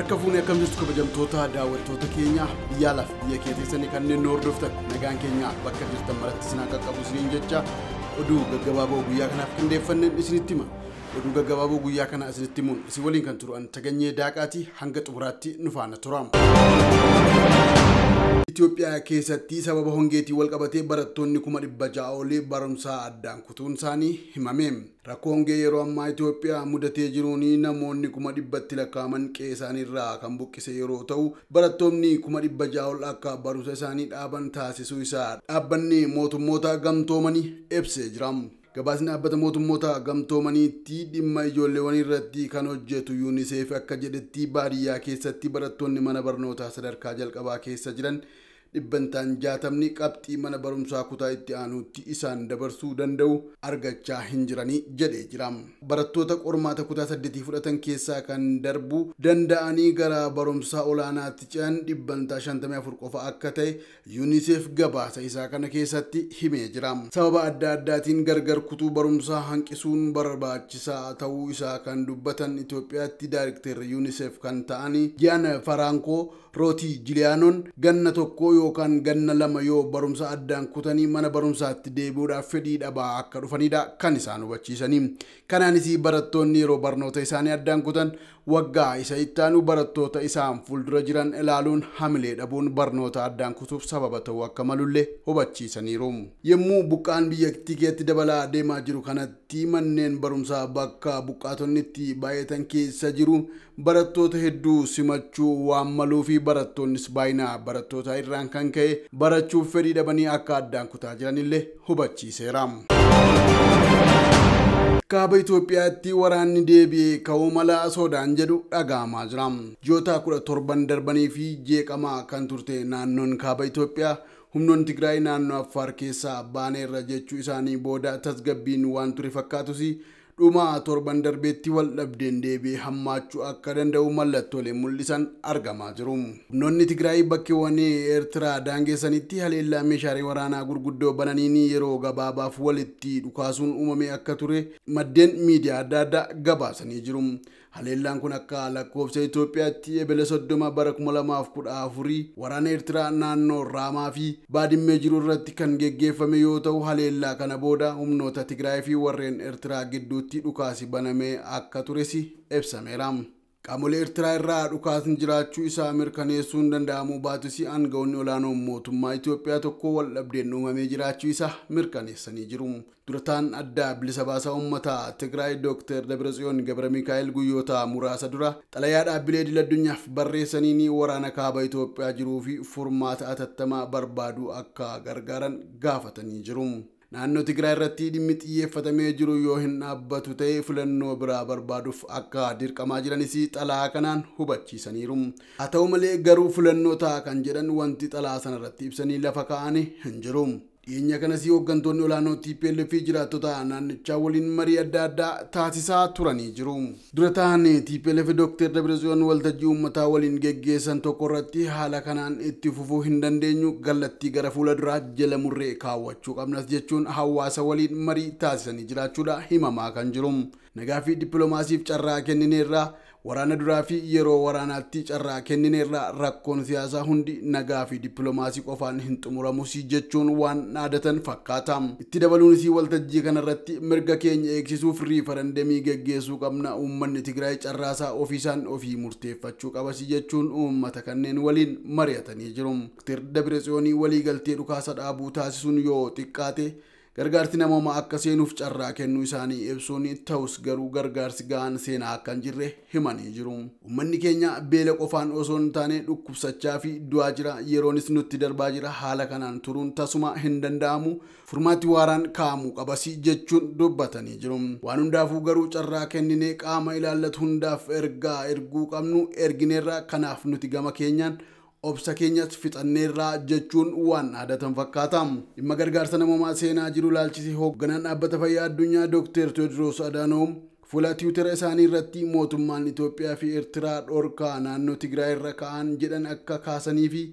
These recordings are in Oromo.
Harka fuunee akkam jirtu kabajamtoota daawwattoota keenya biyya alaaf biyya keessanii kanneen nu hordoftan nagaan keenya bakka jirtan maratti isin akka qabu isiniin jecha oduu gaggabaaboo guyyaa kanaaf qindeeffanneen isinitti hima. Oduu gaggabaaboo guyyaa kana isinitti himuun isin waliin kan turu an Taganyee Daaqaatii hanga xumuraatti nu faana tura. Itoophiyaa keessatti sababa hongeetiin wal qabatee barattoonni 600,000 olii barumsa addaan kutuun isaanii himame. Rakkoo hongee yeroo ammaa Itoophiyaa mudatee jiruun namoonni 100,000tti lakkaa'aman qe'ee isaanii irraa kan buqqise yeroo ta'u, barattoonni 600,000 ol akka barumsa isaanii dhaaban taasisuu isaa dhaabbanni mootummoota gamtoomanii ibsee jira. Gabaasni dhaabbata mootummoota gamtoomaniitti dhimma ijoolleewwan irratti kan hojjetu UNICEF akka jedhetti baadiyyaa keessatti barattoonni mana barnootaa sadarkaa jalqabaa keessa jiran 60% qabxii mana barumsaa kutaa itti aanutti isaan dabarsuu danda'u argachaa hin jiranii jedhee jira. Barattoota qormaata kutaa 8 fudhatan keessaa kan darbuu danda'anii gara barumsaa olaanaatti ce'an 54% qofa akka ta'e UNICEF gabaasa isaa kana keessatti himee jira. Sababa adda addaatiin gargar kutuu barumsaa hanqisuun barbaachisaa ta'uu isaa kan dubbatan Itoophiyaatti daayirektarri UNICEF kan ta'an Jaan Farankoo Rootii Jiliyaanoon ganna tokko yookaan ganna lama yoo barumsa addaan kutanii mana barumsaatti deebi'uudhaaf fedhii dhabaa akka dhufanidha kan isaan hubachiisanii. Kanaanis barattoonni yeroo barnoota isaanii addaan kutan waggaa isa itti aanu barattoota isaan fuuldura jiran ilaaluun hamilee dhabuun barnoota addaan kutuuf sababa ta'uu akka malullee hubachiisaniiru. Yommuu buqqaan biyyattii keessatti dabalaa deemaa jiru kanatti manneen barumsaa bakka buqqaatonni itti baay'atan keessa jiru barattoota hedduu simachuu waan maluu fi barattoonnis baay'ina barattoota irraan kan ka'e barachuuf fedhii dhabanii akka addaan kutaa jiranillee hubachiiseera. Kaaba Itoophiyaatti waraanni deebi'ee ka'uu mala sodaan jedhu dhaga'amaa jira. Ji'oota 17 darbanii fi jeeqamaa kan turte naannoon Kaaba Itoophiyaa humnoonni Tigraay naannoo Affaar keessaa baaneerra jechuu isaanii booda tasgabbiin waan ture fakkaatus dhuma torban darbeetti wal dhabdeen deebi'ee hammaachuu akka danda'u mallattooleen mul'isan argamaa jiru. Humnoonni Tigraay bakkeewwan Eertiraa daangeessanitti haleellaa meeshaalee waraanaa gurguddoo bananiin yeroo gabaabaaf walitti dhukaasuun uumame akka ture maddeen miidiyaa adda addaa gabaasanii jiru. Haleellaan kun akka lakkoofsa Itoophiyaatti ebele 30 bara 2014 waraana Eertiraa naannoo Raamaa fi Baadimmee jiru irratti kan geggeeffame yoo ta'u, haleellaa kana booda humnoota Tigraay fi warreen Eertiraa gidduutti dhukaasi banamee akka tures ibsameera. Qaamolee Eertiraa irraa dhukaasni jiraachuu isaa mirkaneessuun danda'amuu baatus aangawoonni olaanoon mootummaa Itoophiyaa tokko wal dhabdeen uumamee jiraachuu isaa mirkaneessanii jiru. Durataan adda bilisa baasaa uummataa Tigraay Dr. Dabratsiyoon Gabra-Mikaa'el guyyoota muraasa dura xalayaa dhaabbilee idil addunyaaf barreessaniin waraana kaaba Itoophiyaa jiruu fi furmaata atattamaa barbaaduu akka gargaaran gaafatanii jiru. Naannoo Tigraay irratti dhimmi xiyyeeffatamee jiru yoo hin dhaabbatu ta'e filannoo biraa barbaaduuf akka dirqamaa jiranis xalayaa kanaan hubachiisaniiru. Haa ta'u malee garuu filannoo ta'a kan jedhan wanti xalayaa sanarratti ibsanii lafa kaa'anii hin jiru. Dhiyeenya kanas hooggantoonni olaanoo TPLF fi jiraattota naannichaa waliin marii adda addaa taasisaa turanii jiru. Dura ta'an TPLF Dr. Dabratsiyoon waltajjii uummataa waliin geggeessan tokko irratti haala kanaan itti fufuu hin dandeenyu kallattii gara fuula duraa jala murree kaawwachuu qabnas jechuun hawaasa waliin marii taasisanii jiraachuudha himamaa kan jiru. Nagaa fi dippiloomaasiif carraa kennineerraa waraana duraa fi yeroo waraanaatti carraa kennineerraa rakkoon siyaasaa hundi nagaa fi dippiloomaasii qofaan hin xumuramus jechuun waan dhaadatan fakkaata. Itti dabaluunis waltajjii kanarratti mirga keenya eegsisuuf riifarandemii geggeessuu qabna, uummanni Tigraay carraasaa ofiisaan ofii murteeffachuu qabas jechuun uummata kanneen waliin mari'atanii jiru. Dr. Dabratsiyoon waliigaltee dhukaasa dhaabuu taasisuun yoo xiqqaate gargaarsi namoomaa akka seenuuf carraa kennuu isaanii ibsuun ta'us garuu gargaarsi ga'aan seenaa akka hin jirre himanii jiru. Uummanni keenya beela qofaan osoo hin taane dhukkubsachaa fi du'aa jira. Yeroonis nutti darbaa jira. Haala kanaan turuun tasuma hin danda'amu. Furmaati waaraan kaa'amuu qabas jechuun dubbatanii jiru. Waan hundaafuu garuu carraa kenninee qaama ilaallatu hundaaf ergaa erguu qabnu ergineerra. Kanaaf nuti gama keenyaan obsa keenyas fixanneerraa jechuun waan dhaadatan fakkaata. Dhimma gargaarsa namoomaa seenaa jiru ilaalchisee hoogganaan dhaabbata fayyaa addunyaa Dr. Tewoodiroos Adaanoom fuula Tiwiitara isaanii irratti mootummaan Itoophiyaa fi Eertiraa dhorkaa naannoo Tigraay irra ka'an jedhan akka kaasanii fi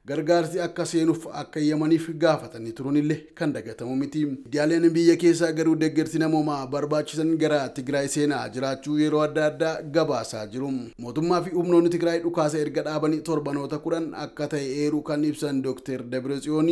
gargaarsi akka seenuuf akka eeyyamaniif gaafatanii turuun illee kan dagatamu miti. Miidiyaaleen biyya keessaa garuu deeggarsi namoomaa barbaachisan gara Tigraay seenaa jiraachuu yeroo adda addaa gabaasaa jiru. Mootummaa fi humnoonni Tigraay dhukaasa erga dhaabanii torbanoota 10 akka ta'e eeruu kan ibsan Dr. Dabratsiyoon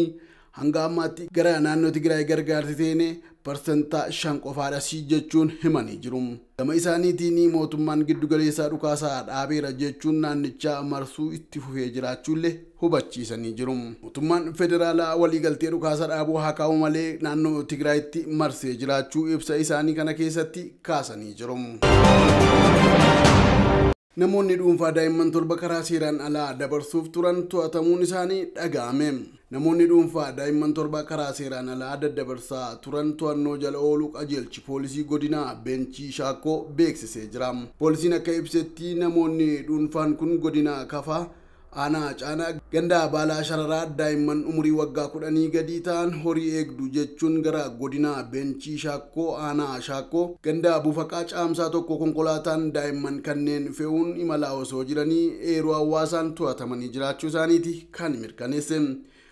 hanga ammaatti gara naannoo Tigraay gargaarsi seenee 5% qofaadha jechuun himanii jiru. Gama isaaniitiin mootummaan giddugaleessaa dhukaasaa dhaabeera jechuun naannichaa marsuu itti fufee jiraachuullee hubachiisanii jiru. Mootummaan federaalaa waliigaltee dhukaasaa dhaabuu haa kaa'u malee naannoo Tigraayitti marsee jiraachuu ibsa isaanii kana keessatti kaasanii jiru. Namoonni dhuunfaa daa'imman 7 karaa seeraan alaa dabarsuuf turan to'atamuun isaanii dhaga'ame. Namoonni dhuunfaa daa'imman 7 karaa seeraan alaa daddabarsaa turan to'annoo jala ooluu qajeelchi poolisii godinaa Beenchii Shaakoo beeksisee jira. Poolisiin akka ibsetti namoonni dhuunfaan kun godina Kafaa, Aanaa Caanaa, Gandaa Baalaa Shararaa daa'imman umurii waggaa 10 gadii ta'an horii eegdu jechuun gara godina Beenchii Shaakoo, Aanaa Shaakoo, Gandaa Buufaqaa Caamsaa 1 konkolaataan daa'imman kanneen fe'uun imalaa osoo jiranii eeruu hawaasaan to'atamanii jiraachuu isaaniiti kan mirkaneesse.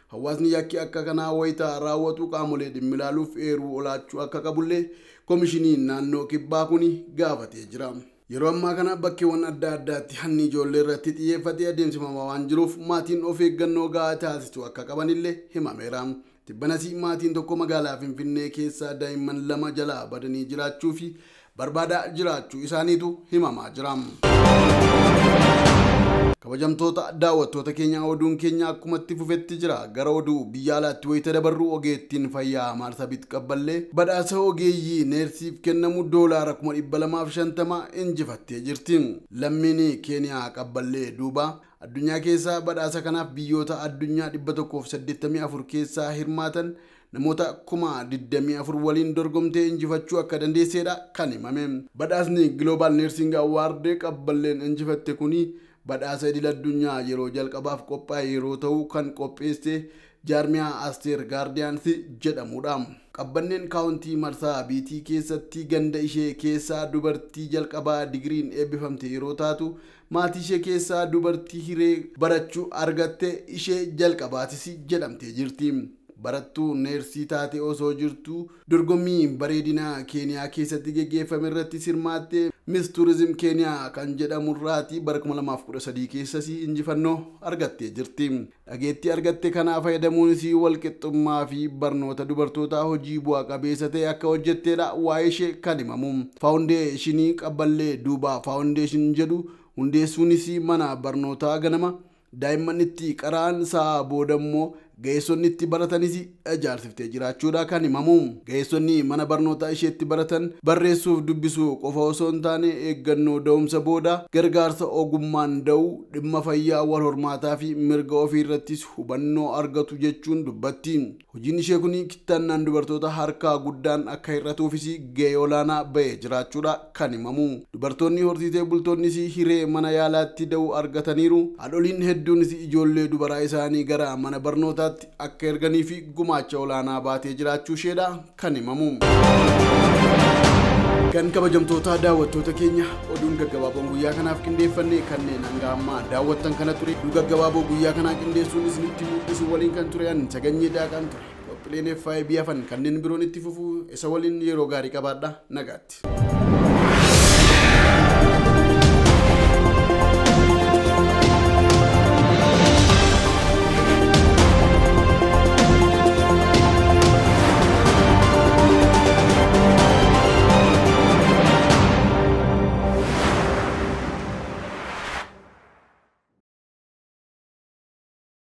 Hawaasni yakki akka kanaa wayitaa raawwatu qaamolee dhimmi ilaaluuf eeruu olaachuu akka qabullee koomishiniin naannoo kibbaa kun gaafatee jira. Yeroo ammaa kana bakkeewwan adda addaatti hanni ijoollee irratti xiyyeeffatee adeemsifamaa waan jiruuf maatiin of eeggannoo gahaa taasisu akka qabanillee himameera. Tibbanas maatiin tokko magaalaa Finfinnee keessaa daa'imman 2 jalaa badanii jiraachuu fi barbaadaa jiraachuu isaaniitu himamaa jira. Kabajamtoota daawwattoota keenya oduun keenya akkumatti fufetti jira. Gara oduu biyya alaatti wayita dabarru ogeettiin fayyaa Maarsabiit Qabballee badhaasa ogeeyyii neersiif kennamu $250,000 injifattee jirti. Lammiin Keeniyaa Qabballee duuba addunyaa keessaa badhaasa kanaaf biyyoota addunyaa 184 keessaa hirmaatan namoota 24,000 waliin dorgomtee injifachuu akka dandeessedha kan himame. Badhaasni Global Nursing Award Qabballeen injifatte kuni badhaasa idil addunyaa yeroo jalqabaaf qophaa'e yeroo ta'u kan qopheesse jaarmiyaa Asteer Gaardiyaans jedhamudha. Qabbanneen kaawuntii Marsaa Biitii keessatti ganda ishee keessaa dubartii jalqabaa digiriin eebbifamte yeroo taatu maatii ishee keessaa dubartii hiree barachuu argatte ishee jalqabaatis jedhamtee jirti. Barattuu neersii taate osoo jirtu dorgommii bareedinaa Keeniyaa keessatti geggeeffame irratti hirmaattee Miss Tourism Keeniyaa kan jedhamurraati bara 2013 keessas injifannoo argattee jirti. Dhageettii argatte kanaa fayyadamuunis walqixxummaa fi barnoota dubartootaa hojii bu'a qabeessa ta'e akka hojjetteedha waa'ee ishee kan himamu. Faawundeeshinii Qabballee Duubaa Faawundeeshin jedhu hundeessuunis mana barnootaa ganama daa'imman itti qara'an sa'a booda immoo ga'eessonni itti baratanis ijaarsiftee jiraachuudha kan himamu. Ga'eessonni mana barnootaa isheetti baratan barreessuuf dubbisuu qofa osoo hin taane eeggannoo da'umsa booda gargaarsa ogummaan da'u dhimma fayyaa wal hormaataa fi mirga ofii irrattis hubannoo argatu jechuun dubbatti. Hojiin ishee kun kittannaan dubartoota harkaa guddaan akka hir'atuufis ga'ee olaanaa ba'ee jiraachuudha kan himamu. Dubartoonni horsiisee bultoonnis hiree mana yaalaatti da'u argataniiru. Haadholiin hedduunis ijoollee dubaraa isaanii gara mana barnootaa akka erganii fi gumaacha olaanaa baatee jiraachuu isheedha kan himamu. Kan kabajamtoota daawwattoota keenya oduun gaggabaaboon guyyaa kanaaf qindeeffanne kanneen hanga ammaa daawwattan kana ture. Oduu gaggabaaboo guyyaa kanaa qindeessuun isinitti mul'isu waliin kan ture an Saganyee Daaqaan ture. Qophiileen FIB hafan kanneen biroon itti fufuu isa waliin yeroo gaarii qabaadha. Nagaatti.